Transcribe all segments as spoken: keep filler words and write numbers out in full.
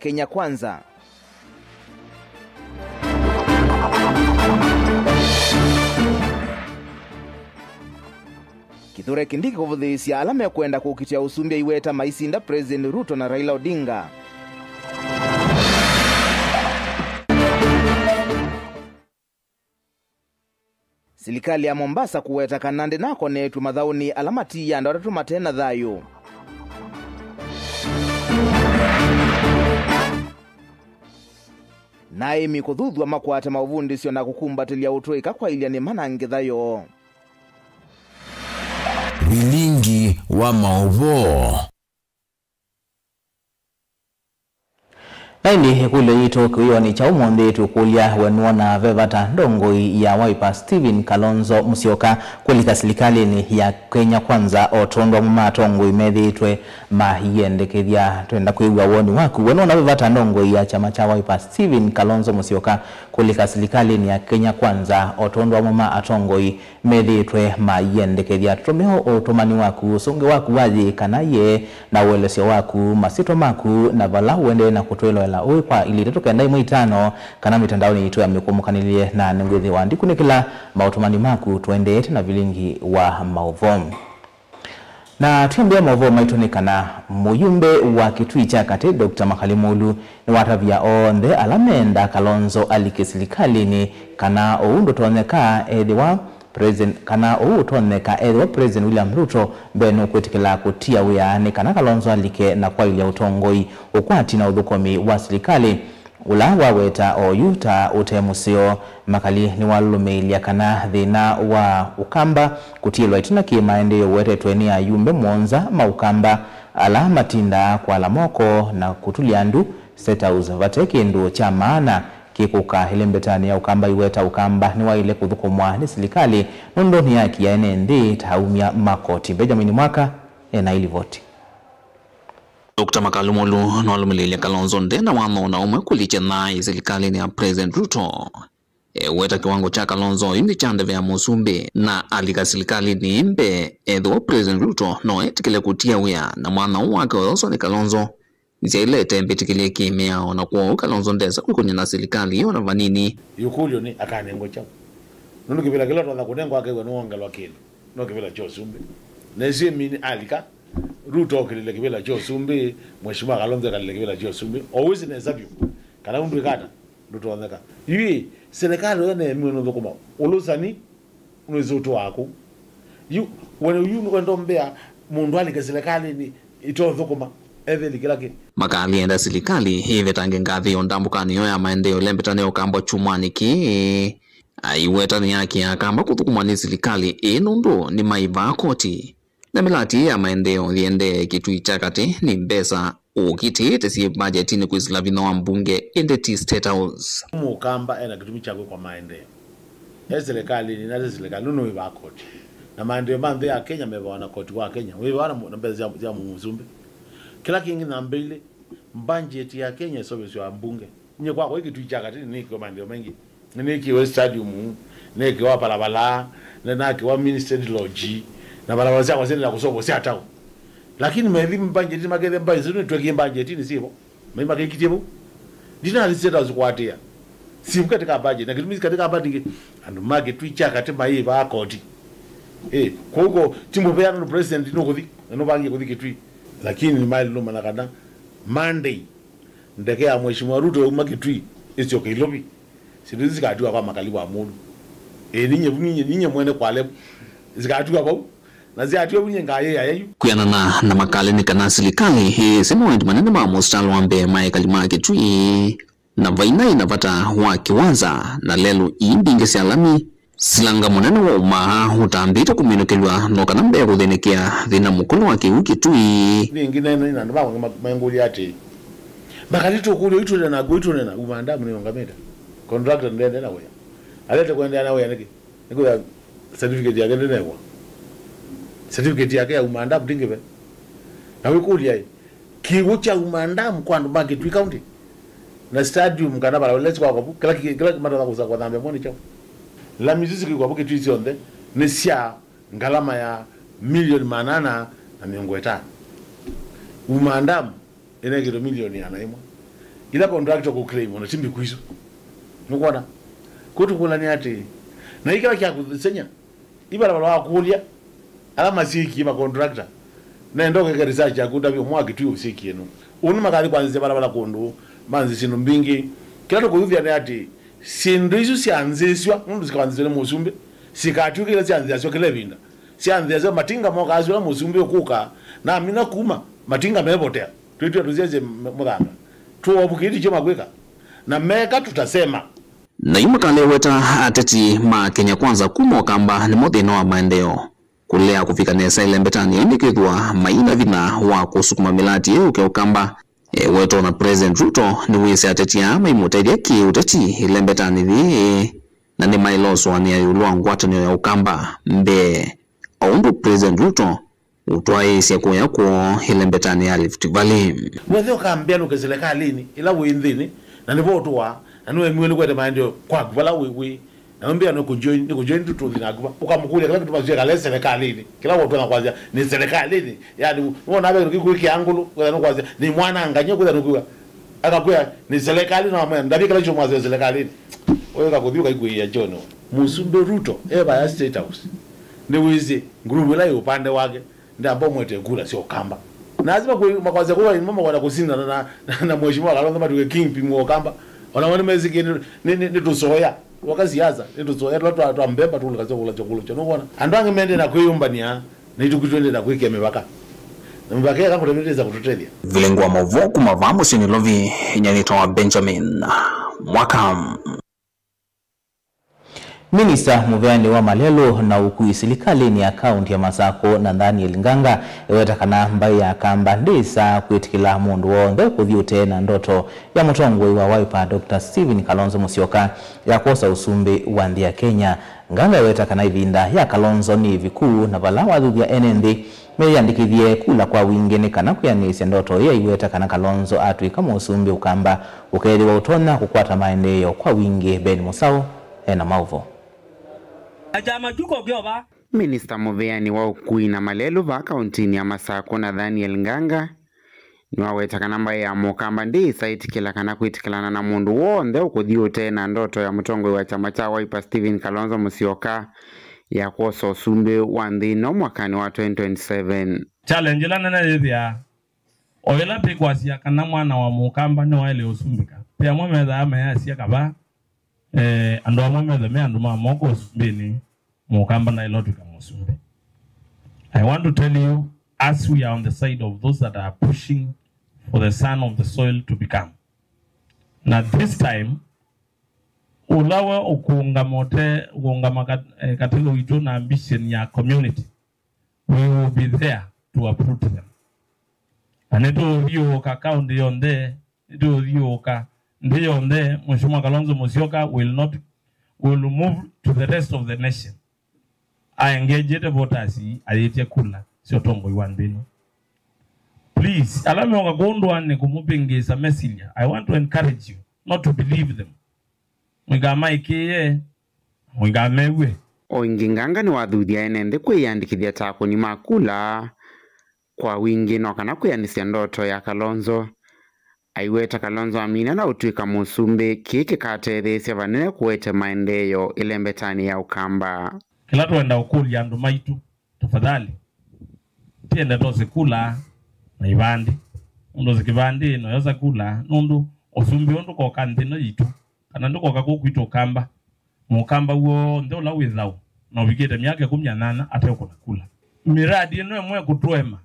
Kenya Kwanza. Kithure Kindiki kũvũthĩĩsya ala mekwenda kũkitĩa ũsumbĩ aiweta maisinda President Ruto na Raila Odinga. Silikalĩ ya Mombasa kũweta kana ndĩnakonetw'e mathaũnĩ ala matiie andũ atatũ mate na thayũ. Na aĩmi kũthuthw'a makwate maũvundĩsyo na kũkumbatĩlya ũtũĩka kwaĩlya nĩma na ngetha yoo. Vilingi wa maũvoo. Na ĩndĩ ĩkũlyo yitũ kĩwĩonĩ kya ũmũnthĩ twĩkũlya, we nũona ve vata ndongoi ya Wiper Stephen Kalonzo Musyoka kũlika silikalĩnĩ ya Kenya Kwanza o tondũ amwe ma atongoi methĩĩtwe maiendekethya? Twenda kwĩw'a woni waku. We nũona ve vata ndongoi ya kyama kya Wiper Stephen Kalonzo Musyoka kũlika silikalĩnĩ ya Kenya Kwanza o tondũ amwe ma atongoi methĩĩtwe maiendekethya? Tũtũmĩe ũtũmani waku, ũsũngĩo waku wa yĩĩ kana yĩĩ, na ũelesyo waku, masyĩtwa maku, na vala ũendee na kũtwĩloela ũĩ kwa ilĩ itatũ kenda ĩmwe itano, kana mĩtandaonĩ yitũ ya mĩkũmũkanĩlye, na nĩngwĩthĩwa ndikunĩkĩla maũtũmani maku tũendeete na vilingi wa maũvoo. Na twĩambĩa maũvoo maitũ nĩ kana mũyumbe wa Kitui kya Katĩ, Doctor Makali Mulu, nĩwatavya onthe ala menda Kalonzo alike silikalĩnĩ kana ũu ndũtonyeka ethĩwa President, kana ũu ũtonyeka ethĩwa President William Ruto mbee nũkwĩtĩkĩla kũtia wĩa nĩ kana Kalonzo alike na kwaĩlya ũtongoi, ũkwati na ũthũkũmi wa silikalĩ. Ũla waweta oyu ta ũte mũseo, Makali nĩwalũlũmĩĩlya kana thĩna wa Ũkamba kũtiĩlwa ĩtina kĩ maendeeo ũwetetwe nĩ ayumbe mũonza ma Ũkamba ala matindaa kwala moko na kũtulya ndu State House vate kĩndũ kya maana kĩkũka ĩlembetanĩ ya Ũkamba. Iweta Ũkamba nĩwaĩle kũthũkũmwa nĩ silikalĩ nũndũ nĩyakia ene nthĩ ta aumya ma koti. Benjamin Mwaka ena ilivoti. Doctor Makali Mulu nĩwalũmĩlĩĩlye Kalonzo nde na watho ona ũmwe kũlikya thayũ silikalĩnĩ ya President Ruto. Eweta kĩwango kya Kalonzo yu nĩ kya ndeve ya mũsumbĩ na alika silikalĩnĩ mbee ethĩwa President Ruto no etĩkĩle kũtia wĩa na mwana ũũ wake ũyoswa nĩ Kalonzo. Nĩsyaĩlĩte mbĩtĩkĩlye kĩ-mĩao, na kwoou Kalonzo ndesa kwĩkũny'a na silikalĩ ĩyo ona vanini. Ĩkũlyo nĩ, akanengwa kyaũ? Nũndũ kĩvĩla kĩla ũtonya kũnengwa akew'a nĩwongelwa kĩndũ no kĩvĩla kya ũsumbĩ. Na ĩsu ĩmini alika, Ruto okĩlĩle kĩvĩla kya ũsumbĩ, Mheshimiwa Kalonzo ekalĩle kĩvĩla kya ũsumbĩ. Always nesa vyũ kana ũndũ ĩkata ndũtonyeka. Yu ĩ, silikalĩ ũyo neemiwe nũthũkũma ũlũsani. Nũĩsĩ ũtũ waku. Yu, we, yu wenda ũmbĩa mũndũ alike silikalĩnĩ ĩtothũkũma, etheli kĩla kĩ. Makali enda silikalĩ ĩvetange ngathĩ yo ndambũkanĩ yo ya maendeeo ĩlembetanĩa Ũkamba kyumwanĩ kĩĩ. Aiweta nĩyakĩa Akamba kũthũkũmwa nĩ silikalĩ ĩĩ nũndũ nĩmaĩvaa koti. Na mĩlati ya maendeeo yĩendee Kitui kya Katĩ nĩ mbesa ũkitĩĩte syĩ mbajetinĩ kwĩsĩla vinya wa mbunge, ĩndĩ ti State House. Mũkamba ena kĩtumi kya kwĩkwa maendeeo. E silikalĩnĩ, na ti silikalĩ, nũnũ wĩvaa koti. Na maendeeo ma nthĩ ya Kenya mevawa na koti wa Kenya. Wĩvawa na mũ-, na mbesa sya, sya mũsumbĩ. Kĩla kĩngĩ namba ilĩ, mbanjeti ya Kenya ĩseũvĩsya mbunge. Nyie kwakwa ĩ Kitui kya Katĩ nĩnĩkĩwe maendeeo maingĩ. Nĩnĩkĩwe stadium, nĩnĩkĩwa barabara, nĩnakĩwa Minister Lodge, na barabara syakwa syendeea kũseũvwa sya town. Lakini methi mbanjeti makethe mbanjeti nĩtwekie mbanjetinĩ syĩvo. Mai makĩkitie vau. Ndinalĩ State House kũatĩĩa. Sivu katika budget. Na kĩtumi katika budget kĩ, andũ ma Kitui kya Katĩ maĩvaa koti. Eh, kwoguo ti mũvea nũndũ president nũkũthi, na nũvangie kũthi Kitui. Lakini nĩmaĩlũmana kana Monday ndeke ya Mheshimiwa Ruto yauma Kitui ĩsyoke Ilovi, syĩndũ isu sikatiwa kwa Makali wa Mũlu. Ĩĩ, ninye, ninye, ninye mwene kwale sikatiwa vau. Na syatiwa vu nyie ngayĩĩa yu. Kwĩanana na Makali nĩ kana silikalĩ ĩĩsĩ mawendi manene ma mũsitalo wa mbee ma ekali ma Kitui, na vainaĩ na vata wa kĩwanza na lelũ ii mbingĩ sya lami. Silanga mũnene wa ũmaa ũtambĩte kũminũkĩlw'a no kana mbee kũthĩnĩkĩa thĩna mũkũlũ wa kĩw'ũ Kitui. Ningĩ nene na andũ mangĩ ma-, mangũlya atĩĩ, Makali tũkũlya, itũnena kw'o, itũnena uma ndamu nĩũngamĩte. Contractor ndende na wĩa. Alete kũendeea na wĩa nĩkĩ? Nĩkwĩthĩa certificate yake ndĩnew'a. Certificate yake ya uma ndamu ndĩngĩve. Na wĩkũlya-ĩ, kĩw'ũ kya uma ndamu kwa andũ ma Kitui County? Na stadium kana vala ũlesi kwa kwavu, kĩla kĩ-, kĩla matonya kũsa kũthambĩa mo nĩ kyaũ? Lami isu sikĩkwa vu Kitui syonthe nĩ sya ngalama ya milioni maana ana na mĩongo ĩtano. Uma ndamu ĩnekĩtwe milioni ĩana ĩmwe. Ila contractor kũ claim, ona ti mbĩku isu. Nũkwona? Kũu tũkũlany'a atĩĩ, na ĩkĩla kya kũseng'ya, ĩvala vala wakũlya, ala masĩkie ma contractor, nenda ũkeke research yaku, ũtavye mwaki tu ũsĩkie nũ. Ũnĩ makathi kwanzĩsya vala vala kũndũ, manzĩ syĩndũ mbingĩ. Kĩla tũkũyũthya nĩ atĩĩ, syĩndũ isu syanzĩsw'a, nũndũ sikaanzĩsw'a nĩ mũsumbĩ, sikatw'ĩka ila syanzĩasw'a kĩla ĩvinda. Syanzĩasya matinga mokaa syola mũsumbĩ ũkũka, na amina kuma, matinga mevotea. Twĩtw'a tũsyasye m-, mũthanga. Tũovukĩti kyo makwĩka. Na meka tũtasema. Na yu makaleweta ateti ma Kenya Kwanza kuma Ũkamba nĩmo thĩna wa maendeeo. Kũlea kũvika nesa ĩlembetanĩ ĩndĩ kwĩthwa maina vinya wa kũsukuma mĩlati ĩũke Ũkamba. Ewetwa na President Ruto nĩwĩsĩ ateti aa maimũtethya kĩ-ũteti ĩlembetanĩ yĩĩ, na nĩmaĩlosũanĩa ĩũlũ wa ngwatanĩo ya Ũkamba mbee, o ũndũ President Ruto ũtwaĩĩsye kũya kwoo ĩlembetanĩ ya Rift Valley. Wethe ũkambĩa nũke serikalĩnĩ ĩla wĩ nthĩnĩ, na nĩvo ũtũaa, na nĩwemiwe nĩkwete maendeeo kwaku vala wĩ, wĩ, na ũmbĩa nĩkũjoin, nĩkũjoin tũtũthi naku va. Ũkamũkũlya kĩla kĩtuma syekale serikalĩnĩ, kĩla wotwona kwasya nĩ serikalĩnĩ. Yani, nĩwona ve kĩndũ kĩkwĩkĩa ngũlũ, kwetha nũkwasya nĩ mwanangany'a, kwetha nũkwĩwa. Akakwĩa nĩ serikali na wamwĩa ndavika kĩla kyo mwasya serikalĩnĩ. Ũyũka kũthi ũkaikuĩĩa John. Mũsumbĩ Ruto e vaya State House. Nĩwĩsĩ nguluvu ĩla ĩ ũpande wake. Ndamba ũmwetee kula sya Ũkamba. Na lazima kwĩ makwasya kũwa nĩmo makwenda kũsindana na, na, na mheshimiwa Kalonzo matuke kingpin wa Ũkamba. Ona wao nĩmesĩkĩe nĩ, nĩ, nĩ, nĩ tũsoya. Waka siasa, nĩ tũsoya tũla twa, twa mbemba tũlĩka sya kũla sya kũla sya. Nũkwona? Andũ angĩ mendee na kwĩyũmbania, na itũkĩ twendee na kwĩkĩa mĩvaka. Na mĩvaka ĩka kũtetheesya kũtũtethya. Vilingwa maũvoo kuma vaa mũsyĩ Nairobi, nyie nĩtawa Benjamin Mwaka. Minista mũveani wa malelũ na ũkui silikalĩnĩ ya kaunti ya Masakũ, Nathaniel Nganga, eweta kana mbaĩ ya Kamba ndĩsaa kwĩtĩkĩla mũndũ w'onthe ũkũthi ũtee na ndoto ya mũtongoi wa Wiper, Doctor Stephen Kalonzo Musyoka, ya kwosa ũsumbĩ wa nthĩ ya Kenya. Nganga eweta kana ĩvinda ya Kalonzo nĩ ĩviku, na vala wathuthya ene nthĩ meyĩandĩkĩthye kula kwa wingĩ nĩ kana kwĩanĩsya ndoto ĩĩ, aiweta kana Kalonzo atw'ĩka mũsumbĩ Ũkamba ũkeethĩwa ũtonya kũkwata maendeeo kwa wingĩ. Ben Mũsaũ ena maũvoo. Na kyama kyu ko kyo va? Minista mũveani wa ũkui na malelũ vaa kauntinĩ ya Masakũ, Nathaniel Nganga, nĩwaweta kana mbaĩ ya Mũkamba ndĩĩsaĩtĩkĩla kana kwĩtĩkĩlana na mũndũ w'onthe ũkũthi ũtee na ndoto ya mũtongoi wa kyama kya Wiper, Stephen Kalonzo Musyoka, ya kwosa ũsumbĩ wa nthĩ ĩno mwakanĩ wa twenty twenty-seven. Challenge ĩla nene yĩthĩaa o ĩla twĩkwasya kana mwana wa Mũkamba nĩwaĩle ũsumbĩka. Ve amwe methaa mayasya kavaa, eh, andũ amwe methe me andũ ma moko ũsumbĩnĩ, Mũkamba ndaĩle ũtw'ĩka mũsumbĩ. I want to tell you, as we are on the side of those that are pushing for the son of the soil to become, na this time, ũla we ũkũũngama ũte, ũkũũngama kat-, eh, katĩka witũ na ambition ya community, we will be there to uproot them. Na nĩtũũthiũũka kaũntĩ yonthe, nĩtũũthiũũka nthĩ yonthe, Mheshimiwa Kalonzo Musyoka will not, will move to the rest of the nation. Aengejete voters ayĩtye kula sya ũtongoi wa nthĩ ĩno. Please, ala meoka kũndũanĩ kũmũvĩngĩĩsa mesilya, I want to encourage you not to believe them. Mũikamaĩkĩĩe, mũikamew'e. O ĩngĩ, Nganga nĩwathuthya ene nthĩ kwĩyĩandĩkĩthya ta akũni ma kula, kwa wingĩ no kana kwĩanĩsya ndoto ya Kalonzo. Aiweta Kalonzo amina na ũtw'ĩka mũsumbĩ, kĩĩ kĩkatetheesya vanene kũete maendeeo ĩlembetanĩ ya Ũkamba. Kĩla twenda ũkũlya andũ maitũ, tafadhali, tiende tose kula na ivandĩ. Nũndũ kĩvandĩ noyosa kula, nũndũ ũsumbĩ ũũ ndũkoka nthĩ ĩno yitũ, kana ndũkoka kũu kwitũ Ũkamba. Mũkamba w'onthe ũla wĩ thau na ũvikĩte myaka ĩkũmi na nyanya ateũkũna kula. Mĩradi ĩno ĩmwe ĩkũtũema.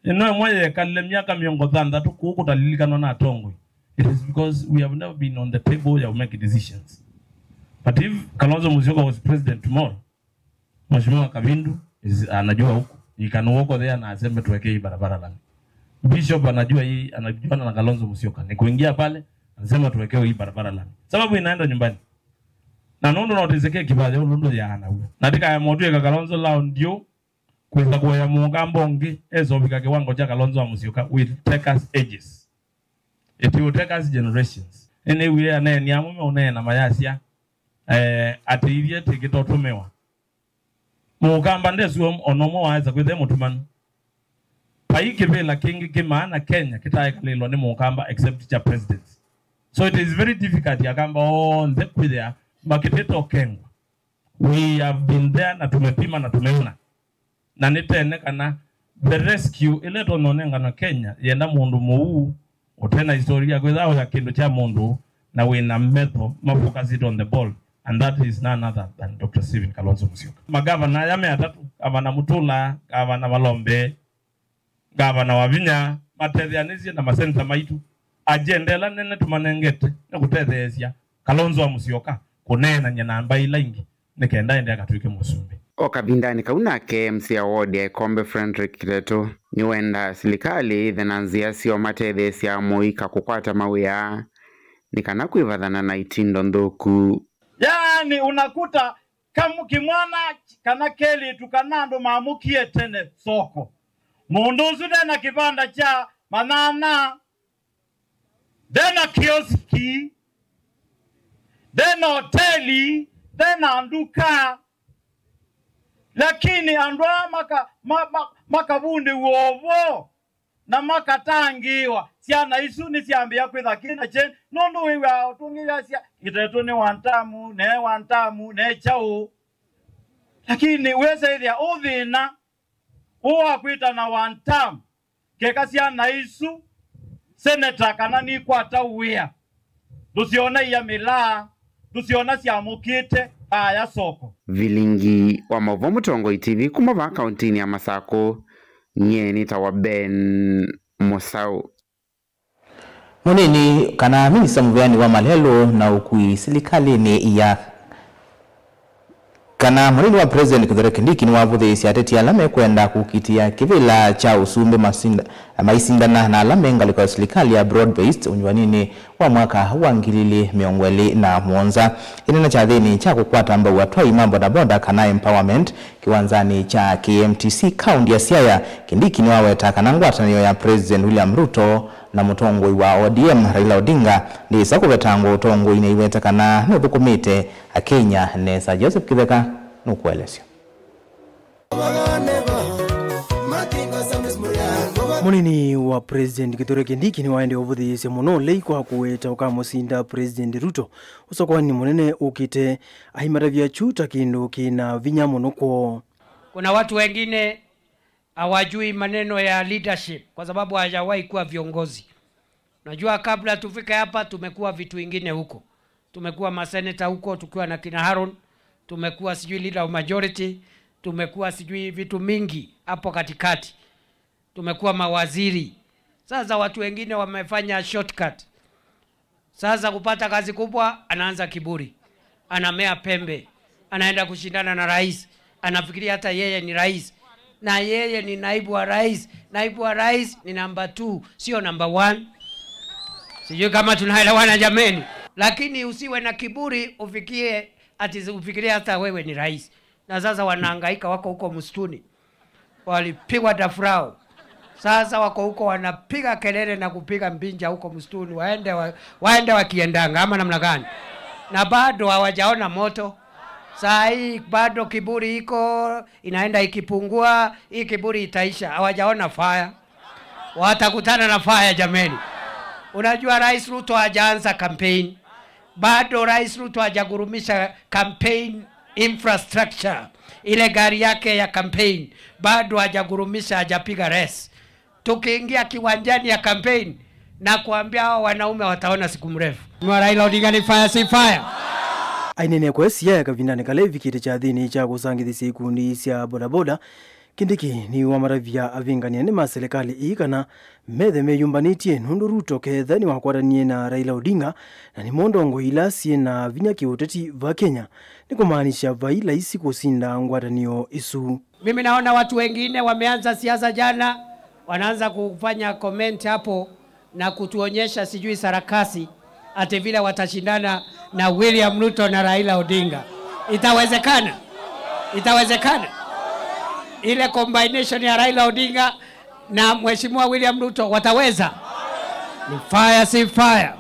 Ĩno ĩmwe yekalile myaka mĩongo thanthatũ kũu kũtalilikanwa na atongoi. It is because we have never been on the table ya make decisions. But if Kalonzo Musyoka was president tomorrow, Mheshimiwa Kavindu is, anajua huko. He can walk there na aseme tuwekee hii barabara lami. Bishop anajua hii, anajuana na Kalonzo Musyoka. Ni kuingia pale, anasema tuwekee hii barabara lami. Sababu inaenda nyumbani. Na nũndũ no tĩseke kĩvathĩ ũndũ yaana w'o. Na tĩkaema ũtw'ĩka Kalonzo lao ndio kwĩsa kũea Mũkamba ũngĩ, esovika kĩwango kya Kalonzo wa Musyoka will take us ages. It will take us generations. Nĩnĩw'ĩe aneeni amwe meũneena mayasya, eh, atĩ ithyĩ tĩkĩtotũmĩwa. Mũkamba ndesĩ o na ũmwe waesa kwĩthĩa mũtumanu. Vai kĩvĩla kĩngĩ kĩ maana Kenya kĩtaekalĩlwa nĩ Mũkamba except kya presidents. So it is very difficult Akamba onthe kwĩthĩa makĩtĩte ũkengwa. We have been there na tumepima na tumeona. Na nĩ tene kana the rescue ĩla ĩtonya ũnengana Kenya yenda mũndũ mũu ũte na historia kwĩtha oya kĩndũ kya mũndũ na wĩna metho ma focus it on the ball, and that is none other than Doctor Stephen Kalonzo Musyoka. Magavana aya me atatũ, Gavana Mutula, Gavana Malombe, Ngavana Wavinya matetheanĩsye na maseneta maitũ. Agenda ĩla nene tũmanengete nĩ kũtetheesya Kalonzo wa Musyoka kũneenany'a na mbaĩ ila ingĩ nĩ kenda ende akatw'ĩke mũsumbĩ. O kavindanĩ kau nake M C A wa ward ya Ikombe Frederick Kiteto nĩwendaa silikalĩ ĩthe na nzĩa sya ũmatetheesya amũika kũkwata mawĩa nĩ kana kwĩvathana na itindo nthũku. Yaani unakuta kamu kimwana kana kelĩtu kana andũ mamũkie tene soko. Mũndũ ũsu ndena kĩvanda kya manyanya, ndena kioski, ndena hoteli, ndena nduka. Lakini andũ aa maka, ma, ma, makavundĩw'a ũvoo na makatangĩĩwa, syana isu nĩsyambĩĩa kwĩtha kĩna kye, nũndũ wĩw'aa ũtũngĩw'asya Kiteto nĩ wantamu, ne wantamu, ne kyaũ. Lakini wĩsa ĩthĩa ũthĩna ũũ wa kwĩtana wantamu, keka syana isu seneta kana nikwata wĩa, ndũsyona iya mĩlaa, ndũsyona syamũkĩte aya soko. Vilingi wa maũvoo Mũtongoi T V kuma vaa kauntinĩ ya Masakũ, nyie nĩtawa Ben Mũsaũ. Mũnini kana minista mũveani wa malelũ na ũkui silikalĩnĩ ya kana mũnini wa President Kithure Kindiki nĩwavũthĩĩsye ateti ala mekwenda kũkitĩa kĩvĩla kya ũsumbĩ masinda, maisindana na ala me ngalĩko ya silikalĩ ya broad based ũnyuaninĩ wa mwaka wa ngili ili mĩongo ĩlĩ na mũonza. Ĩnena kyathĩnĩ kya kũkwata mbau atwai ma bodaboda kana empowerment kĩwanzanĩ kya K M T C kaunti ya Siaya, Kindiki nĩwaweta kana ngwatanĩo ya President William Ruto na mũtongoi wa O D M Raila Odinga ndĩsa kũvetangwa ũtongoinĩ aiweta kana nũthũkũmĩte Akenya nesa. Joseph Kitheka nũkũelesya. Mũnini wa President Kithure Kindiki nĩwaendie ũvũthĩĩsya mũno ũlei kwa kũweta ũkamũsinda President Ruto ũsokoani mũnene ũkĩte, aimatavya kyu ta kĩndũ kĩna vinya mũno kwoo. Kuna watu wengine hawajui maneno ya leadership kwa sababu hawajawahi kuwa viongozi. Unajua, kabla tufike hapa tumekuwa vitu ingine huko. Tumekuwa maseneta huko tukiwa na kina Haron, tumekuwa sijui leader of majority, tumekuwa sijui vitu mingi hapo katikati. Tumekuwa mawaziri. Sasa watu wengine wamefanya shortcut. Sasa kupata kazi kubwa, anaanza kiburi, anamea pembe, anaenda kushindana na rais, anafikiria hata yeye ni rais, na yeye ni naibu wa rais. Naibu wa rais ni number two, sio number one. Sijui kama tunaelewana jameni, lakini usiwe na kiburi ufikie ati ufikirie hata wewe ni rais. Na sasa wanahangaika, wako huko msituni, walipigwa dafrau. Sasa wako huko wanapiga kelele na kupiga mbinja huko msituni, waende wa, waende wakiendanga ama namna gani? Na bado hawajaona moto. Saa hii bado kiburi iko, inaenda ikipungua, hii kiburi itaisha. Hawajaona fire. Watakutana na fire jameni. Unajua Rais Ruto hajaanza campaign. Bado Rais Ruto hajagurumisha campaign infrastructure, ile gari yake ya campaign, bado hajagurumisha, hajapiga race. Tukiingia kiwanjani ya campaign, na kuambia hao wanaume wataona siku mrefu. Mwa Raila Odinga ni fire, si fire. Ainene kwa Siaya kavindanĩ kala ĩvikĩte kyathĩnĩ kya kũsangĩthĩsya ikundi sya bodaboda, Kindiki nĩwamatavya avĩngany'a nĩ ma silikalĩ ii kana methe meyũmbanĩtye, nũndũ Ruto ketha nĩwakwatanie na Raila Odinga na nĩmo ndongoi ila syĩ na vinya kĩũteti va Kenya, nĩkũmaanisya vai laisi kũsinda ngwatanĩo ĩsu. Mimi naona watu wengine wameanza siasa jana, wanaanza kufanya comment hapo na kutuonyesha sijui sarakasi ati vile watashindana na William Ruto na Raila Odinga. Itawezekana? Itawezekana? Ile combination ya Raila Odinga na Mheshimiwa William Ruto wataweza? Ni fire, si fire.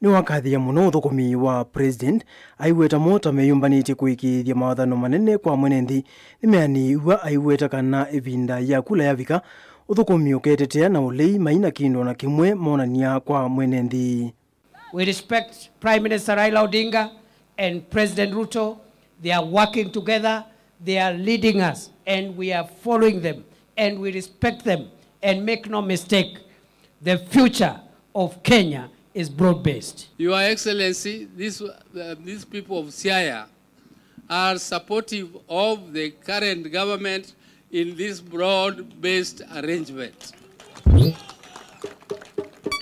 Nĩwakathĩa mũno ũthũkũmi wa President, aiweta mo ta meyũmbanĩtye kũĩkĩĩthya mawathano manene kwa mwene nthĩ. Nĩmeanĩiw'a aiweta kana ĩvinda ya kula yavika, ũthũkũmi ũketetea na ũlei maina kĩndũ o na kĩmwe monany'a kwa mwene nthĩ. We respect Prime Minister Raila Odinga and President Ruto. They are working together. They are leading us, and we are following them, and we respect them. And make no mistake, the future of Kenya is broad-based. Your Excellency, this, uh, these people of Siaya are supportive of the current government in this broad-based arrangement.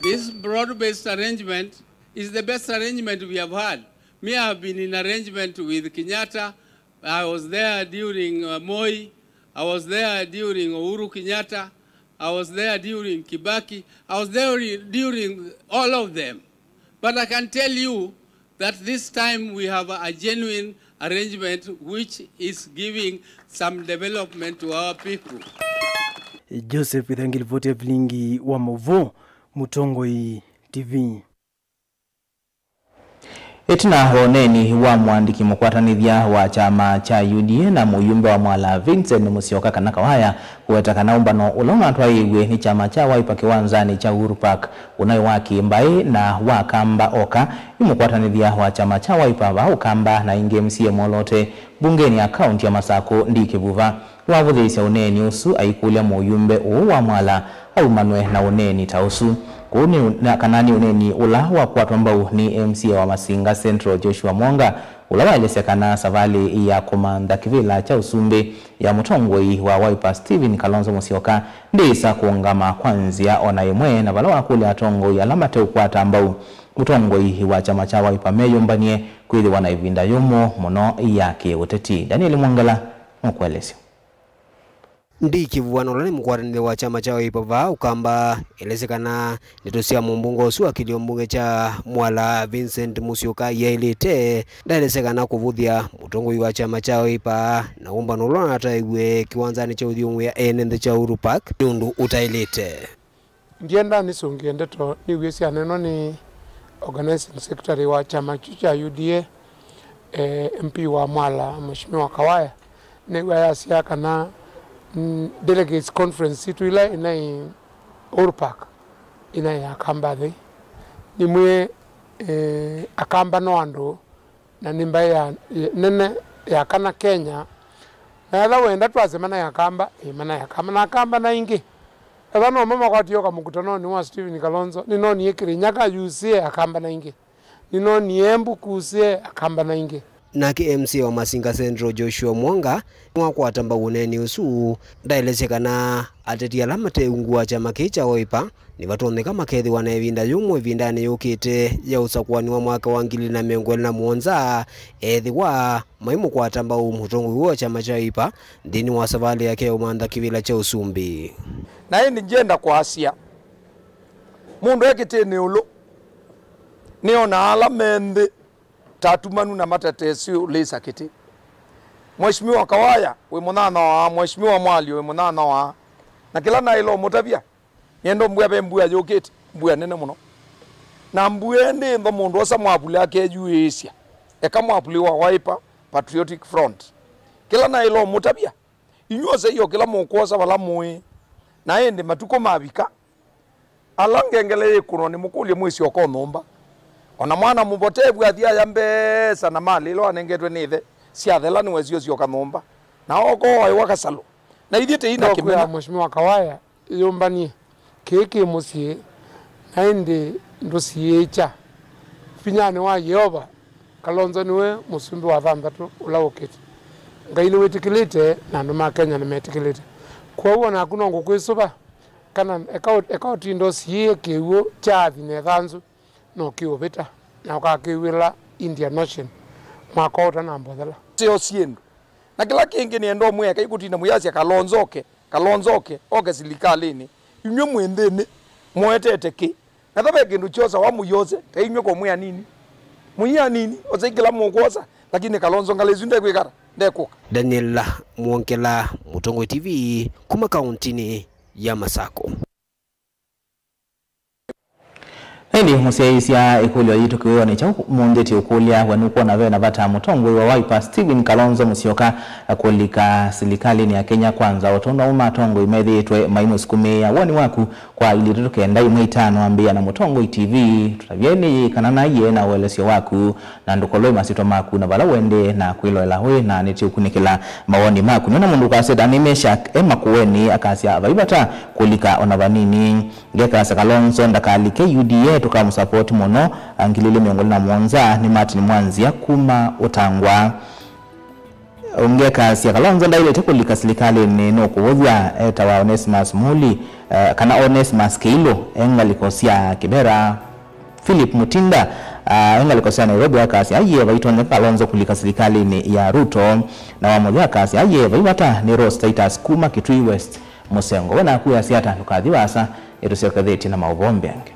This broad-based arrangement is the best arrangement we have had. Me, I have been in arrangement with Kenyatta. I was there during, uh, Moi. I was there during Uhuru Kenyatta. I was there during Kibaki. I was there during all of them. But I can tell you that this time we have a genuine arrangement which is giving some development to our people. Joseph Ithangi, livoti ya vilingi wa mauvoo, Mũtongoi T V. Ĩtina wa ũneeni wa mũandĩki mũkwatanĩthya wa kyama kya U D A na mũyumbe wa Mwala Vincent Musyoka kana Kawaya kũweta kana ũmbano ũla ũnatwaĩĩw'e nĩ kyama kya Wiper kĩwanzanĩ kya Uhuru Park ũnaĩ wa kĩ-mbaĩ na wa Kamba oka, yu mũkwatanĩthya wa kyama kya Wiper vaa Ũkamba na ĩngĩ M C A Mwolote mbungenĩ ya kaunti ya Masakũ ndikĩvuva. Nĩwavũthĩĩsya ũneeni ũsu aikũlya mũyumbe ũũ wa Mwala aumanwe na ũneeni ta ũsu. Kũu nĩ na kana nĩ ũneeni ũla wakwatwa mbau nĩ M C A wa Masinga Central Joshua Mwonga, ũla waelesya kana savalĩ ya kũmantha kĩvĩla kya ũsumbĩ ya mũtongoi wa Wiper Stephen Kalonzo Musyoka ndĩĩsa kũũngama kwa nzĩa o na ĩmwe, na vala wakũlya atongoi ala mateũkwata mbau mũtongoi wa kyama kya Wiper meyũmbany'e kwĩthĩwa na ĩvinda yũmũ mũno ya kĩ-ũteti. Daniel Mwongela nũkũelesya. Ndikĩvuvana ũla nĩ mũkwatanĩthya wa kyama kya Wiper vaa Ũkamba, elesya kana ndeto sya mũmbunge ũsu wa kĩlio mbunge kya Mwala Vincent Musyoka yaĩlĩte. Ndaelesya kana kũvũthya mũtongoi wa kyama kya Wiper na ũmbano ũla ũnataĩw'e kĩwanzanĩ kya ũthyũngũĩa ene nthĩ kya Uhuru Park nĩ ũndũ ũtaĩlĩte. Ndienda nĩsũngĩe ndeto nĩw'e syanenwa nĩ organizing secretary wa kyama kyu kya U D A, eh, M P wa Mwala, Mheshimiwa Kawaya. Nĩw'a yasya kana, mm, delegates conference sitũ ila ĩnaĩ Uhuru Park, ĩnaĩ Akamba athei. Nĩmwĩe, eh, Akamba no andũ na nĩ mbaĩ ya, nene ya kana Kenya. Na ethĩwa wenda twasye mana ya Kamba, ĩ mana ya Kamba, na Akamba na ingĩ. Ethĩwa no mo makwatie ũka mũkutanonĩ wa Stephen Kalonzo, nĩnonie Kĩrĩnyaga yusĩe Akamba na ingĩ. Nĩnonie Embu kusĩe Akamba na ingĩ. Nake M C A wa Masinga Central Joshua Mwonga nĩwakwata mbau ũneeni ũsu. Ndaelesya kana ateti ala mate ungu wa kyama kĩĩ kya Wiper nĩvatonyeka makethĩwa na ĩvinda yũmũ ĩvindanĩ yũkĩte ya ũsakũani wa mwaka wa ngili na mĩongo ĩlĩ na mũonza, ethĩwa maimũkwata mbau mũtongoi wa kyama kya Wiper nthĩnĩ wa savalĩ yake ya ũmantha kĩvĩla kya ũsumbĩ. Na ĩndĩ ngyenda kwasya, mũndũ e kĩtĩnĩ ĩũlũ nĩonaa ala me nthĩ ta atumanu na mateteesĩ ũlĩsa kĩtĩ. Mheshimiwa Kawaya wĩ mũnyanyawa, Mheshimiwa Mwalio wĩ mũnyanyawa, na kĩla naĩle ũmũtavya, nĩenda ũmbwĩa ve mbua yũkĩte, mbua nene mũno. Na mbua ĩndĩ ĩntho mũndũ osa mwavuli akeyuĩĩsya, eka mwavuli wa Wiper Patriotic Front. Kĩla naĩle ũmũtavya, inyw'ĩ osei o kĩla mũkwosa vala mũĩ, na ĩndĩ matukũ mavika, ala ngengele yĩkũnwa nĩmũkũlye mwĩsyoka o nyũmba. O na mwana mũvotevu athi aya mbesa na malĩ ila wanengetwe nĩ ĩthe syathela nĩwesĩ ũsyoka nyũmba. Na ooka oaĩwa kasalũ. Na ithyĩ tĩi na kĩmena. Mheshimiwa Kawaya yũmbanie kĩĩ kĩ mũsyĩ, na ĩndĩ ndũsiĩĩkya. Vinyanĩ wa Yeova, Kalonzo nĩwe mũsumbĩ wa thanthatũ ũla ũkĩte. Ngai nĩwĩtĩkĩlĩte, na andũ ma Kenya nĩmetĩkĩlĩte. Kwoou o naku no ngũkwĩsũva kana eka ũ-, eka ũtinda ũsiĩĩe kĩw'ũ kya athi na ĩthanzũ, no kĩũvĩta, na ũkakĩw'ĩla Indian Ocean mwaka ũũ ũtanamba ũthela. Syo syĩndũ. Na kĩla kĩngĩ nĩenda ũmwĩa, kai kũtinda mũyasya Kalonzo oke, Kalonzo oke, oke silikalĩnĩ. Inyw'ĩ mwĩ nthĩnĩ, mũetete kĩ? Na ta ve kĩndũ kyosawa mũyose, ta inyw'ĩ ko mwĩ anini. Mũi anini, osei kĩla mũkwosa, lakini Kalonzo ngalĩ ĩsu ndekwĩka ata? Ndekũka. Daniel Mwongela, Mũtongoi T V, kuma kauntinĩ ya Masakũ. Ĩndĩ mũsyaĩĩsya ĩkũlyo yitũ kĩwĩonĩ kya ũmũnthĩ tĩ ũkũlya, we nũkwona ve na vata mũtongoi wa Wiper Stephen Kalonzo Musyoka kũlika silikalĩnĩ ya Kenya Kwanza, o tondũ aũme atongoi methĩĩtwe maimũsukumĩĩa? Woni waku kwa ilĩ itatũ kenda ĩmwe itano ambĩĩa na Mũtongoi T V. Tũtavye nĩ yĩĩ kana naiye na ũelesyo waku, na ndũkolwe masyĩtwa maku na vala ũendee na kwĩloela wĩ, na nĩtũũkunĩkĩla mawoni maku. Nĩona mũndũ ũkasya Dani Meshak e Makueni akasya, "Vai vata kũlika ona vanini." Ngekasya Kalonzo ndakalike U D A, tũkamũsapoti mũno. Ngili ilĩ mĩongo ĩlĩ na mũonza nĩ Martin Mwanzia kuma Ũtangwa. Ũngĩ akasya, "Kalonzo ndaĩlĩte kũlika silikalĩnĩ, nũkũvũthw'a." Etawa Onesimus Muli, eh, kana Onesimus Kĩilũ, e ngalĩko sya Kĩbera. Philip Mutinda, ah, e ngalĩko sya Nairobi, akasya, "Aiee, vaitonyeka Kalonzo kũlika silikalĩnĩ ya Ruto." Na wa mũthya akasya, "Aiee, vai vata." Nĩ Rose Titus kuma Kitui West, Mũsengo. We naku wĩasya ata? Ndũkathi vaasa, nĩtũsyokethetye na maũvoo mbeange.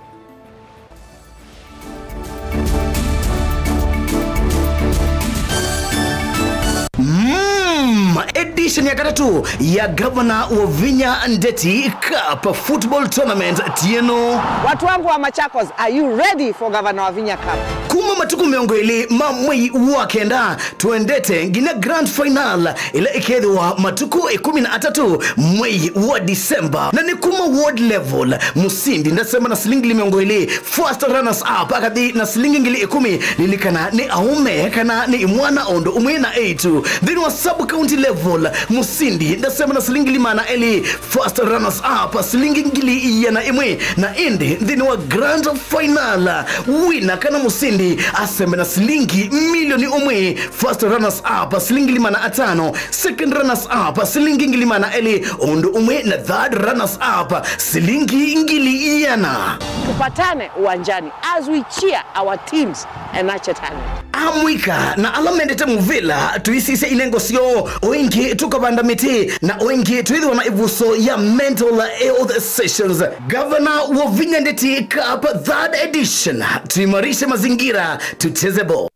Mm, edition ya katatũ ya Governor Wavinya Ndeti Cup Football Tournament tieno. Watu wangu wa Machakos, are you ready for Governor Wavinya Cup? Kuma matukũ mĩongo ĩlĩ ma mwei wa kenda, tũendete nginya grand final ĩla ĩkethĩwa matukũ ĩkũmi na atatũ mwei wa December. Na nĩ kuma ward level, mũsindi ndasema na silingi mĩongo ĩlĩ, first runners up akathi na silingi ngili ĩkũmi. Lilikana nĩ aũme kana nĩ imwana o ũndũ ũmwe na eĩtu. Nthĩnĩ wa sub county level, mũsindi ndasema na silingi ngili maana elĩ, first runners up silingi ngili iana ĩmwe. Na ĩndĩ nthĩnĩ wa grand final, wina kana mũsindi asembe na silingi milioni ũmwe. First runners up silingi ngili maana atano, second runners up silingi ngili maana elĩ, ũndũ ũmwe na third runners up silingi ngili iana. Tupatane uwanjani as we cheer our teams and nurture talent. Amũika na ala mendete mũvĩla, tũisisya inengo syoo, o ĩngĩ tũkavanda mĩtĩ, na o ĩngĩ twĩthĩwa na ĩvuso ya mental health sessions. Governor Wavinya Ndeti Cup third edition, tuimarishe mazingira, tucheze ball.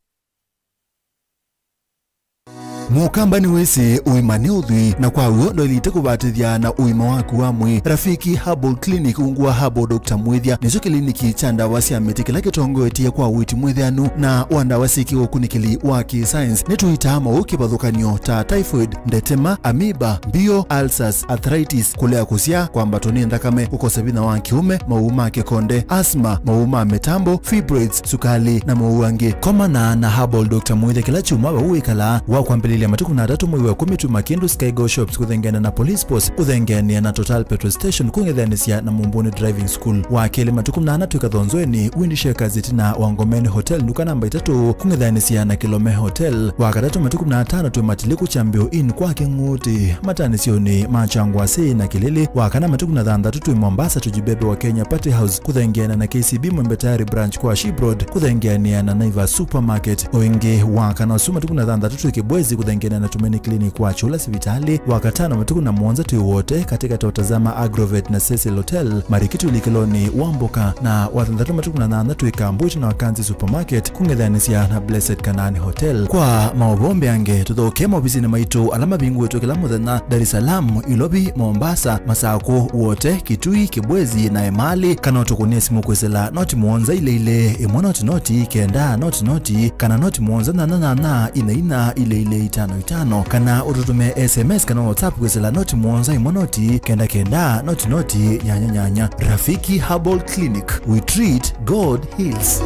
Mũkamba nĩwĩsĩ ũima nĩ ũthwii, na kwa w'o ndwaĩlĩte kũvatĩthya na ũima waku wa mwĩĩ. Rafiki Herbal Clinic, ungu wa Herbal Doctor Mwĩthya, nĩkyo kĩliniki kya ndawa sya mĩtĩ kĩla kĩtongoetye kwa ũiiti mwĩthĩanu na wa ndawa syĩ kĩũkunĩkĩli wa kĩ-science. Nĩtũitaa maũũ kĩvathũkany'o ta typhoid, ndetema, amoeba, mbio, ulcers, arthritis, kũlea kũsyaa, kwambatwa nĩ nthakame, kũkosa vinya wa kĩũme, maũũ ma kĩkonde, asthma, maũũ ma mĩtambo, fibroids, sukali, na maũũ angĩ. Komana na Herbal Doctor Mwĩthya kĩla kyumwa vau wĩkalaa. Wa kwambĩlĩlya matukũ kũmi na atatũ mwei wa ĩkũmi twĩ Makindu Skygo Shops kũthengeana na Police Post, kũthengeanĩa na Total Petrol Station, kũng'ethanĩsya na Mumbuni Driving School. Wa kelĩ matukũ kũmi na ana twĩ Kathonzweni, Wind Shakers ĩtina wa Ngomeni Hotel, nduka namba itatũ, kũng'ethanĩsya na Kilome Hotel. Wa katatũ matukũ kũmi na atano twĩ Matiliku Kyambĩo Inn kwa Kĩng'ũtĩ, matanĩsyonĩ ma Kyangwasĩ na Kĩlĩlĩ. Wa kana matukũ kũmi na thanthatũ twĩ Mombasa, Tujibebe wa Kenya Party House, kũthengeana na K C B Mwembe Tayari Branch kwa Ship Road, kũthengeanĩa na Naivas Supermarket. O ĩngĩ, wa kana ũsu matukũ kũmi na thanthatũ twĩ Kibwezi, kũthengeanĩa na Tumaini Clinic kwa Chula sivitalĩ. Wa katano matukũ kũmi na mũonza twĩ Wote, katika Totazama Agrovet na Cecil Hotel, Marikiti ũlikĩlonĩ wa Mboka. Na wa thanthatũ matukũ kũmi na nyanya twĩ Kambwiti na Wakanzi Supermarket, kũng'ethanĩsya na Blessed Canaan Hotel. Kwa maũvoo mbeange, tũthokee maovisinĩ maitũ ala mavingũĩtwe kĩla mũthenya, Dar es Salaam, Ilovi, Mombasa, Masakũ, Wote, Kitui, Kibwezi, na Emali, kana ũtũkũnĩe simũ kwĩsĩla noti mũonza ilĩ ilĩ, ĩmwe noti noti, kenda noti noti, kana noti mũonza nyanya nyanya, inya inya, ilĩ ilĩ, itano itano, kana ũtũtũmĩe S M S kana WhatsApp kwĩsĩla noti mũonza, ĩmwe noti, kenda kenda, noti noti, nyanya nyanya. Rafiki Herbal Clinic, we treat, God heals.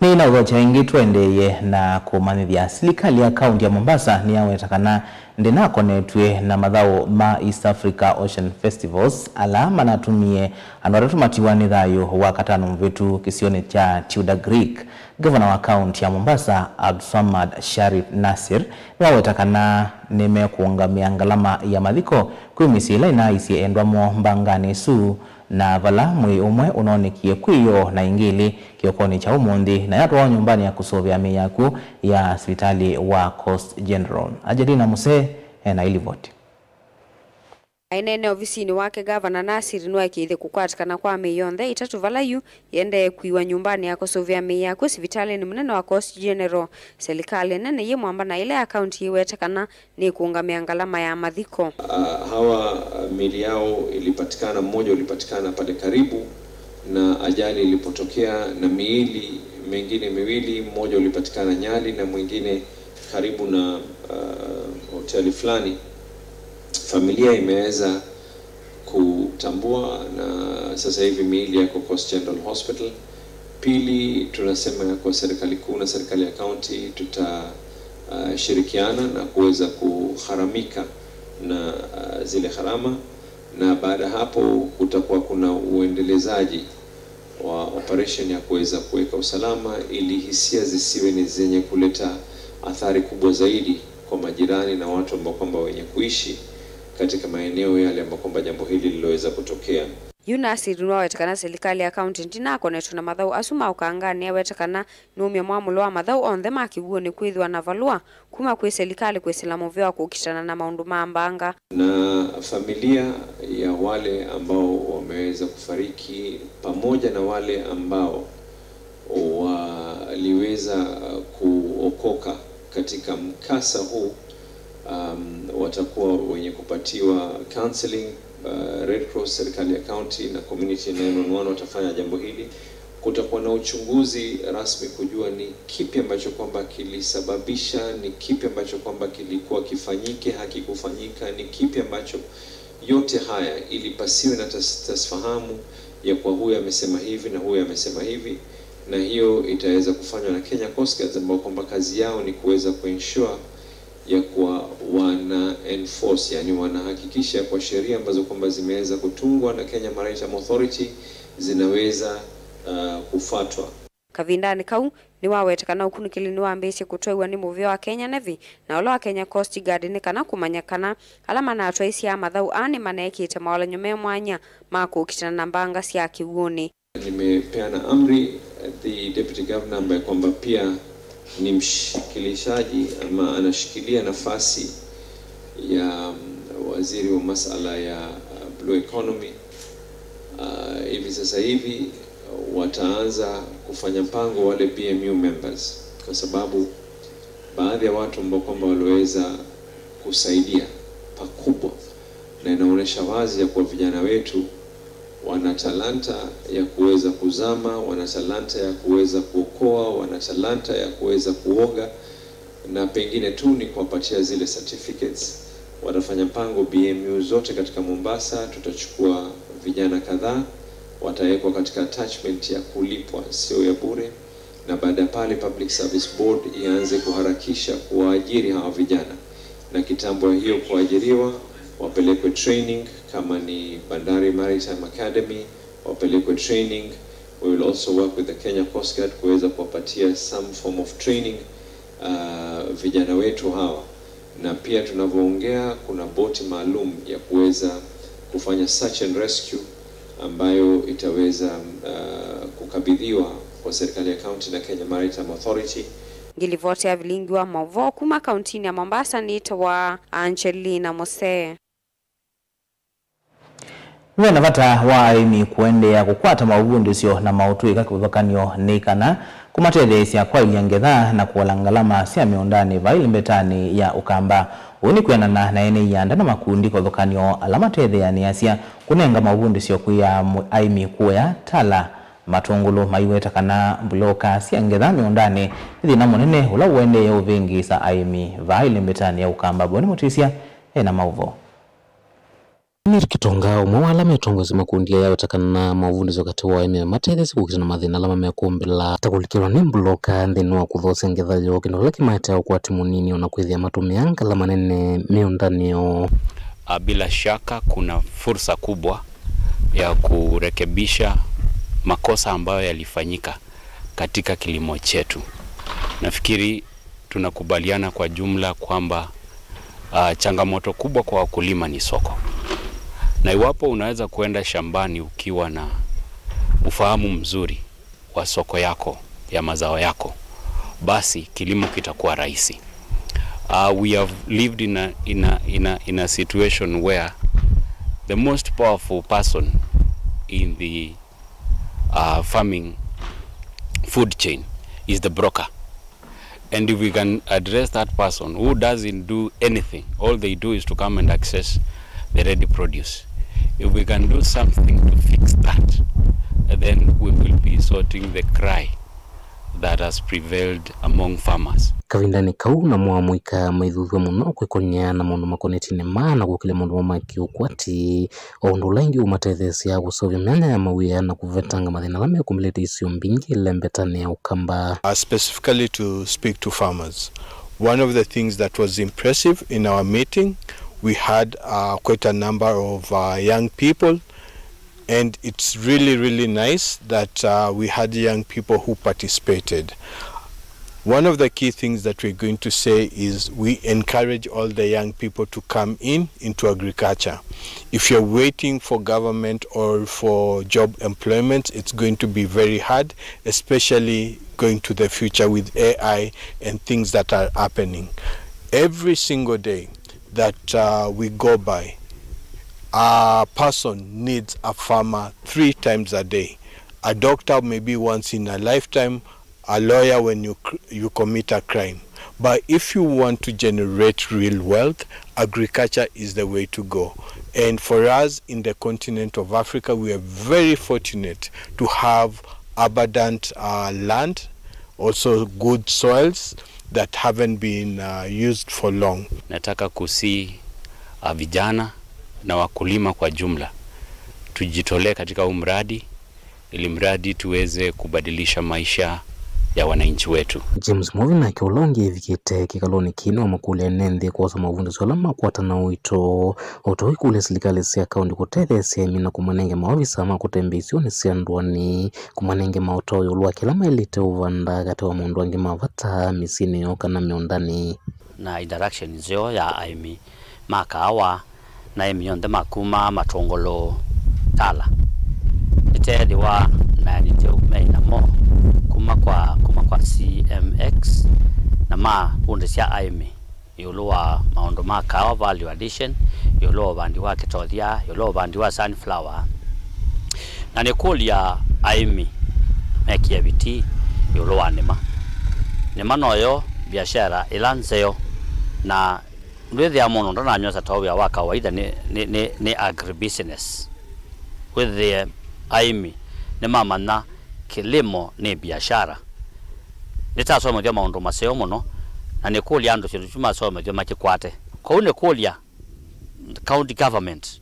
Nĩnaũthokya ĩngĩ tũendeeye na kũmanyĩthya. Silikalĩ ya kaunti ya Mombasa nĩyaweta kana ndĩnakonetw'e na mathaũ ma East Africa Ocean Festivals, ala manatumie andũ atatũ matiwa nĩ thayũ Wakatano mũvĩtu kĩsionĩ kya Tudor Creek. Ngavana wa kaunti ya Mombasa, Abdulswamad Sharif Nassir, nĩwaweta kana nĩmekũũngamĩa ngalama ya mathiko kwĩ mĩsyĩ ĩla ĩnaaisye endwa moo mbanganĩ ĩsu, na vala mwĩĩ ũmwe ũnoonekie kwĩ ĩoo na ĩngĩ ĩlĩ kĩokonĩ kya ũmũnthĩ, na yatwawa nyũmbanĩ ya kũsũvĩa mĩĩ ya akw'ũ ya sivitalĩ wa Coast General. Angelina Musee ena ĩlivoti. Aineena ovisinĩ wake, Gavana Nasir nĩwaĩkĩĩthye kũkwatĩkana kwa mĩĩ yonthe ĩtatũ vala yu yĩendee kũiwa nyũmbanĩ ya kũsũvĩa mĩĩ ya kw'o sivitalĩnĩ mũnene wa Coast General. Silikalĩ nene yĩ mwamba na ĩla ya kaunti yĩwete kana nĩkũũngamĩa ngalama ya mathiko. Ah, hawa, ah, miili yao ilipatikana, mmoja ulipatikana pale karibu na ajali ilipotokea, na miili mingine miwili, mmoja ulipatikana Nyali na mwingine karibu na, ah, hoteli fulani. Familia imeweza kutambua, na sasa hivi miili yako Coast General Hospital. Pili, tunasema ya kuwa serikali kuu na serikali ya kaunti tuta, ah, shirikiana na kuweza kugharamika na, ah, zile gharama, na baada hapo kutakuwa kuna uendelezaji wa operation ya kuweza kuweka usalama ili hisia zisiwe ni zenye kuleta athari kubwa zaidi kwa majirani na watu ambao kwamba wenye kuishi katika maeneo yale ambao kwamba jambo hili liloweza kutokea. Yu Nasir nĩwawete kana silikalĩ ya kaunti ndinakonetwe na mathaũ asu ma ũkanganĩ. Awete kana nũũmya mwamũlo wa mathaũ onthe ma kĩw'ũnĩ kwĩthĩwa na valũa kuma kwĩ silikalĩ kwĩsĩla mũvea wa kũkitana na maũndũ ma mbanga. Na familia ya wale ambao wameweza kufariki pamoja na wale ambao waliweza kuokoka katika mkasa huu, um, watakuwa wenye kupatiwa counseling. Uh, Red Cross, serikali ya county na community nine one one watafanya jambo hili. Kutakuwa na uchunguzi rasmi kujua ni kipi ambacho kwamba kilisababisha, ni kipi ambacho kwamba kilikuwa kifanyike, hakikufanyika, ni kipi ambacho, yote haya, ili pasiwe na tas-, tasfahamu ya kwa huyu amesema hivi na huyu amesema hivi, na hiyo itaweza kufanywa na Kenya Coast Guards, ambao kwamba kazi yao ni kuweza kuensure ya kuwa wana enforce, yani wanahakikisha kwa sheria ambazo kwamba zimeweza kutungwa na Kenya Maritime Authority zinaweza, uh, kufuatwa. Kavindanĩ kau, nĩwawete kana ũkunĩkĩli nĩwambĩĩsye kũtwaiwa nĩ mũvĩa wa Kenya Navy na ũla wa Kenya Coast Guard nĩ kana kũmanya kana ala manatwaisye mathaũ aa nĩmaneekĩte mavalany'o me mwanya ma kũkitana na mbanga sya kĩw'ũnĩ. Nimepeana amri, the deputy governor ambaye kwamba pia ni mshikilishaji ama anashikilia nafasi ya, mm, waziri wa masala ya, uh, blue economy, uh, hivi sasa hivi wataanza kufanya mpango wale B M U members, kwa sababu baadhi ya watu ambao kwamba waliweza kusaidia pakubwa, na inaonyesha wazi ya kuwa vijana wetu wana talanta ya kuweza kuzama, wana talanta ya kuweza kuokoa, wana talanta ya kuweza kuoga, na pengine tu ni kuwapatia zile certificates. Watafanya mpango B M U zote katika Mombasa, tutachukua vijana kadhaa, watawekwa katika attachment ya kulipwa, sio ya bure, na baada ya pale Public Service Board ianze kuharakisha kuwaajiri hawa vijana, na kitambo hiyo kuajiriwa, wapelekwe training, kama ni Bandari Maritime Academy, wapelekwe training. We will also work with the Kenya Coast Guard kuweza kuwapatia some form of training, uh, vijana wetu hawa. Na pia tunavyoongea, kuna boti maalum ya kuweza kufanya search and rescue ambayo itaweza, uh, kukabidhiwa kwa serikali ya county na Kenya Maritime Authority. Ngilivoti ya vilingi wa maũvoo kuma kauntinĩ ya Mombasa nĩtawa Angelina Musee. Ve na vata wa aĩmi kũendeea kũkwata maũvundĩsyo na maũtũĩka kĩvathũkany'o nĩ kana kũmatetheesya kwaĩlya ngetha na kũola ngalama sya mĩũndanĩ vaa ĩlembetanĩ ya Ũkamba. Ũu nĩ kwĩanana na ene ianda na makundi kĩvathũkany'o ala matetheanĩasya kũnenga maũvundĩsyo kwĩ amu-, aĩmi kũya tala matũngũlũ, maiweta kana mbuloka sya ngetha mĩũndanĩ nĩ thĩna mũnene ũla ũendee ũvĩngĩĩsa aĩmi vaa ĩlembetanĩ ya Ũkamba. Boni Mũtĩsya e na maũvoo. Mary Kitonga, ũmwe wa ala metongoesye makundi aya, aweta kana maũvundĩsyo katĩ wa aĩmi matetheesye kũkitana na mathĩna ala mamekũmbĩla, ta kũlikĩlwa nĩ mbuloka nthĩnĩ wa kũthoosya ngetha yoo, kĩndũ kĩla kĩmaetea ũkwati mũnini, o na kwĩthĩa matũmĩa ngalama nene mĩũndanĩ yoo. Ah, bila shaka kuna fursa kubwa ya kurekebisha makosa ambayo yalifanyika katika kilimo chetu. Nafikiri tunakubaliana kwa jumla kwamba, ah, changamoto kubwa kwa wakulima ni soko. Na iwapo unaweza kuenda shambani ukiwa na ufahamu mzuri wa soko yako, ya mazao yako, basi kilimo kitakuwa rahisi. Ah, we have lived in a, in a, in a, in a situation where The most powerful person in the uh, farming food chain is the broker. And if we can address that person who doesn't do anything, all they do is to come and access the ready produce. If we can do something to fix that, then we will be sorting the cry that has prevailed among farmers. Kavindanĩ kau, namo amũika maithuthw'a mũno kwĩkony'a na maũndũ makonetye nĩma na kũkĩlya maũndũ ma kĩũkwati, o ũndũ ũla ĩngĩ ũmatetheesya kũseũvya myanya ya mawĩa na kũvetanga mathĩna ala mekumĩlĩte isio mbingĩ ĩlembetanĩ ya Ũkamba. Uh, specifically to speak to farmers. One of the things that was impressive in our meeting, we had uh, quite a number of uh, young people, and it's really, really nice that uh, we had young people who participated. One of the key things that we're going to say is we encourage all the young people to come in into agriculture. If you're waiting for government or for job employment, it's going to be very hard, especially going to the future with A I and things that are happening. Every single day that uh, we go by, a person needs a farmer three times a day. A doctor maybe once in a lifetime, a lawyer when you cr- you commit a crime. But if you want to generate real wealth, agriculture is the way to go. And for us in the continent of Africa, we are very fortunate to have abundant uh, land, also good soils that haven't been uh, used for long. Nataka kusihi uh, vijana na wakulima kwa jumla, tujitolee katika huu mradi ili mradi tuweze kubadilisha maisha ya wananchi wetu. James Mwovi nake, ũla ũngĩ evikĩte kĩkalonĩ kĩĩ, nĩwamakũlya ene nthĩ kwosa mavundĩsyo ala makwata na ũito, o ta ũikũlya silikalĩ sya kaũntĩ kũtetheesya aĩmi na kũmanenge maovisa ma kũtembea isionĩ sya ndũanĩ, kũmanenge maũtao ĩũlũ wa kĩla maĩlĩte ũvanda katĩ wa maũndũ angĩ ma vata mĩsyĩnĩ yoo kana mĩũndanĩ. Na interaction nzeo ya aĩmi ma kaawa na aĩmi onthe ma kuma Matũngũlũ, Tala. Nĩteethĩwa na nĩteu me namo kuma kwa, kuma kwa C M X, na mavundĩsya aĩmi ĩũlũ wa maũndũ ma kaawa, value addition, ĩũlũ wa ũvandi wa kĩtothya, ĩũlũ wa ũvandi wa sunflower. Na nĩkũlya aĩmi mekĩe vitii ĩũlũ wa nĩma. Nĩma noyo biashara ĩla nzeo, na ndwĩthĩa mũndũ ndananyw'a ta wĩa wa kawaida nĩ, nĩ, nĩ, nĩ agribusiness. Wĩthĩe aĩmi nĩmamanya kĩlĩmo nĩ biashara. Nĩtasomethw'a maũndũ maseo mũno, na nĩkũlya andũ syĩndũ kyu masomethw'a makĩkwate. Kwoou nĩkũlya county government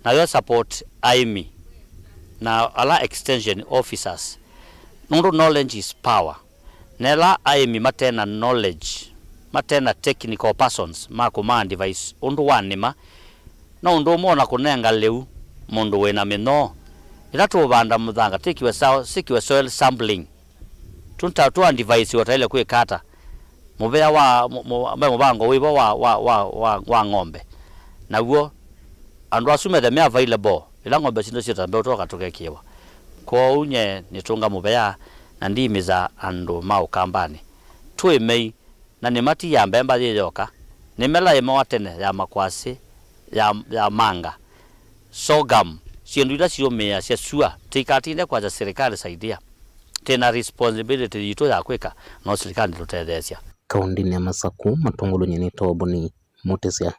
nayo support aĩmi na ala extension officers, nũndũ knowledge is power. Na ĩla aĩmi mate na knowledge, mate na technical persons ma kũma advise ũndũ wa nĩma, no ũndũ ũmwe ona kũnenga lĩu mũndũ wĩ na mĩnyoo. Ĩla tũũvanda mũthanga, tĩkiwe sao-, sĩkiwe soil sampling. Tũta-, tũ advise ũtaĩle kwĩka ata. Mũvea wa, mũ-, mũ-, ve mũvango wĩvo wa, wa, wa, wa, wa ng'ombe. Naw'o, andũ asu methe me available, ĩla ng'ombe sitũ syĩta mbeũ twoka tũkekĩwa. Kwoou nye nĩtũnga mũvea, na ndiimĩsa andũ ma Ũkambanĩ. Twĩ mei, na nĩma ti ya mbemba yĩ yoka. Nĩ mela ĩmawa tene ya makwasĩ, ya, ya manga, sorghum, syĩndũ ila siũmĩĩasya sua, tũikatinde kwasya silikalĩ saidia. Twĩ na responsibility yitũ ya kwĩka, no silikalĩ ndĩtũtetheesya. Kaũndĩnĩ ya Masakũ, Matũngũlũnĩ nĩ Toboni Mũtĩsya.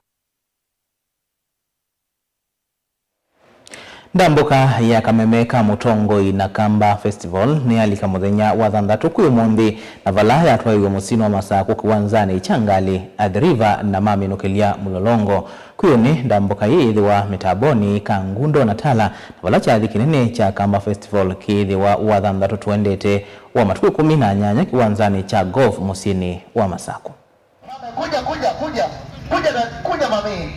Ndambũka ya kameme ka Mũtongoi na Kamba Festival nĩyalika mũthenya wa thanthatũ kwĩ ũmũnthĩ, na vala yatwaĩiwe mũsyĩnĩ wa Masakũ kĩwanzanĩ kya ngalĩ Athi River na mamĩnũkĩlya Mũlolongo. Kwĩũnĩ, ndambũka ĩĩ yĩthĩwa mĩtambonĩ, Kangundo na Tala, na vala kyathi kĩnene kya Kamba Festival kĩĩthĩwa wa thanthatũ tũendete wa matukũ ĩkũmi na nyanya kĩwanzanĩ kya golf mũsyĩnĩ wa Masakũ. Mami, kuja, kuja, kuja. Kuja na, kuja, mami.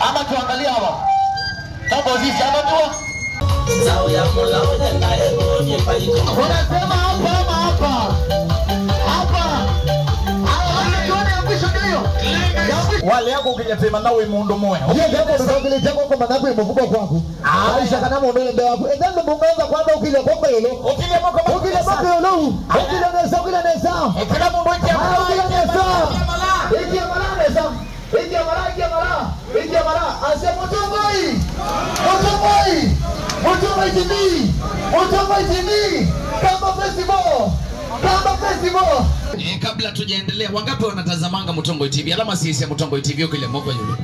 Ama tuangalie hawa. Kama sisi, ama tu. Wanasema hapa, ama hapa. Hapa. Hapa, tuone ya mwisho ndio hiyo. Ya mwisho. Walea kũkĩlya twĩ mana wĩ mũndũ mũe. Yeye ndio ndio kũkĩlya kwako mana kwĩ mũvuko kwaku. Aisha kana mũndũ ũyũ mbee waku. Ethĩwa ndũngĩweza kwamba ũkĩlya kwoko ĩũlũ. Ũkĩlya moko, ũkĩlya moko ĩũlũ. Ũkĩlya nesa, ũkĩlya nesa. Ĩkĩla mũndũ ĩkĩa mala. Ĩkĩa mala nesa. Kia mara, asya Mũtongoi! Mũtongoi! Mũtongoi T V! Mũtongoi T V! Kamba Festival! Kamba Festival! Eh, kabla tujaendelea, wangapi wanatazamanga Mũtongoi T V? Ala masisya Mũtongoi T V ũkĩlya moko yũlũ.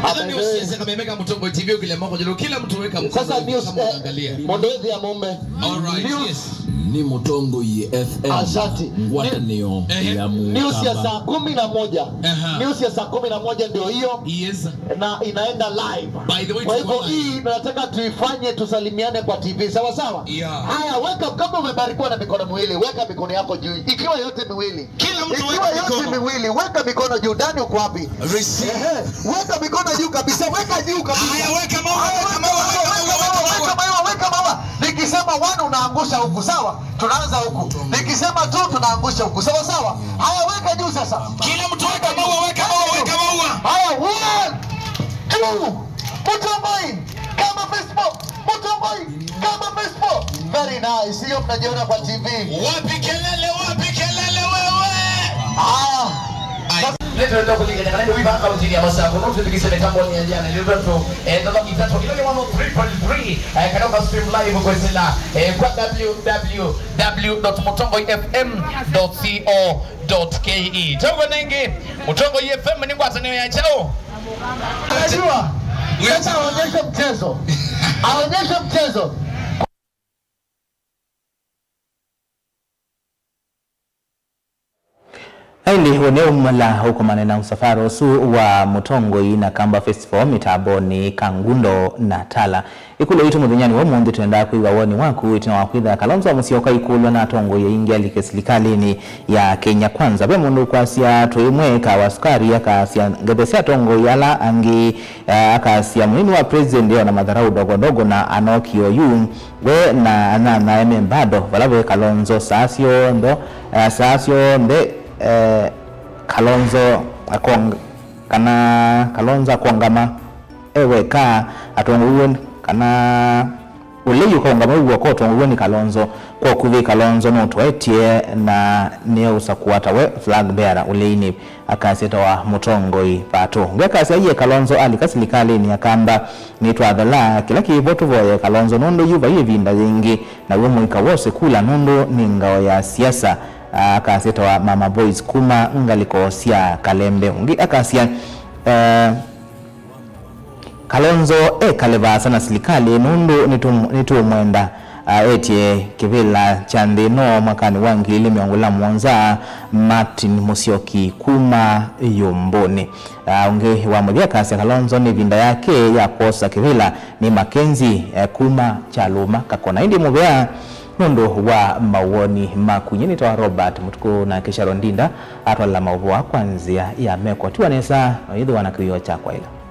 Ala nĩ ũsisya kameme ka Mũtongoi T V ũkĩlya moko yũlũ. Kila mtu weka mkono sasa hivi news, kama eh, unaangalia. Mũndũ ĩthĩa mũme. All right, news. Yes. Nĩ Mũtongoi F M. Asante. Ngwatanĩo ya Mũkamba. News ya saa kumi na moja. Aha. News ya saa kumi na moja ndio hiyo. Yes. Na inaenda live. By the way, kwa hivyo hii nataka tuifanye, tusalimiane kwa T V. Sawa sawa? Yeah. Haya, weka, kama umebarikiwa na mikono miwili, weka mikono yako juu. Ikiwa yote miwili. Kila mtu weka mikono. Ikiwa yote miwili, weka mikono juu. Dani, uko wapi? Receive. Ehe. Weka mikono juu kabisa, weka juu kabisa. Haya, weka maua, weka maua, weka maua, weka maua, weka maua. Nikisema one, unaangusha huku, sawa? Tunaanza huku. Nikisema two, tunaangusha huku, sawa sawa? Haya, weka juu sasa. Kila mtu weka maua, weka maua, weka maua. Haya, one, two, Mũtongoi, Kamba Festival, Mũtongoi, Kamba Festival. Very nice. Hiyo mnajiona kwa T V. Wapi kelele, wapi kelele wewe? Haya. Ai. Nĩtwenda kũlikanya kana nĩ wĩva kaunti ya Masakũ, no twĩthukĩĩsye mĩtambonĩ ya Ndiana, nĩ tondũ, eh, nthano ithatũ, ĩno nĩ one oh three point three, eh, kana ũka stream live kwĩsĩla, eh, kwa W W W dot mũtongoi F M dot co dot K E. Tauwe nengĩ, Mũtongoi F M nĩ ngwatanĩo ya kyaũ? Anajua. Sasa aonyeshe mchezo. Aonyeshe mchezo. Na ĩndĩ ũnĩ umala ũkomane na msafara ũsu wa Mũtongoi na Kamba Festival mĩtambonĩ Kangundo na Tala. Ĩkũlyo yitũ mũthenyanĩ wa ũmũnthĩ, twendaa kwĩw'a woni waku ĩtina wa kwĩthĩa Kalonzo Musyoka aikũlw'a na atongoi aingĩ alike silikalĩnĩ ya Kenya Kwanza. Ve mũndũ ũkwasya twĩ mweka wa sukari, akasya ngethe sya atongoi ala angĩ, eh, akasya mũnini wa president ona matharaũ dogodogo na anoki oyu. We na anyanyae me mbado vala ve Kalonzo saa syonthe, eh, saa syonthe, eh, Kalonzo akong-, kana Kalonzo akongama e weka atongoiwe, kana ũlei ũkaũngama w'o ko ũtongoiwe nĩ Kalonzo. Kwa ũkuvĩ Kalonzo nũtwaĩtye na nĩeũsakũa tawe flag bearer ũleinĩ. Akasya etawa Mũtongoi Pato. Ũngĩ akasya aiye Kalonzo alika silikalĩnĩ ya Kamba, nĩtwathela. Kĩla kĩvo tũvoye Kalonzo nũndũ yu vai ĩvinda yĩngĩ, naw'o mũika wose kula nũndũ nĩ ngao ya siasa. Akasya etawa Mama Boys kuma ngalĩko sya Kalembe. Ũngĩ akasya, eh, Kalonzo ekale vaasa na silikalĩ nũndũ nĩtũ-, nĩtũũmwenda. Ah, etye kĩvĩla kya nthĩ ĩno mwakanĩ wa ngili ilĩ mĩongo ĩlĩ na mũonza, Martin Musyoki kuma Yumbũnĩ. Ah, ũngĩ wa mũthya akasya Kalonzo nĩ ĩvinda yake ya kwosa kĩvĩla nĩ Mackenzie, eh, kuma Kyalũma Kakona. Ĩndĩ mũvea nũndũ wa mawoni maku. Nyie nĩtawa Robert Mũtukũ na Kĩsharo Ndinda atwala maũvoo kwa nzĩa ya meko. Tiwa nesa, na yĩthĩwa na kĩwĩoo kya kwaĩla.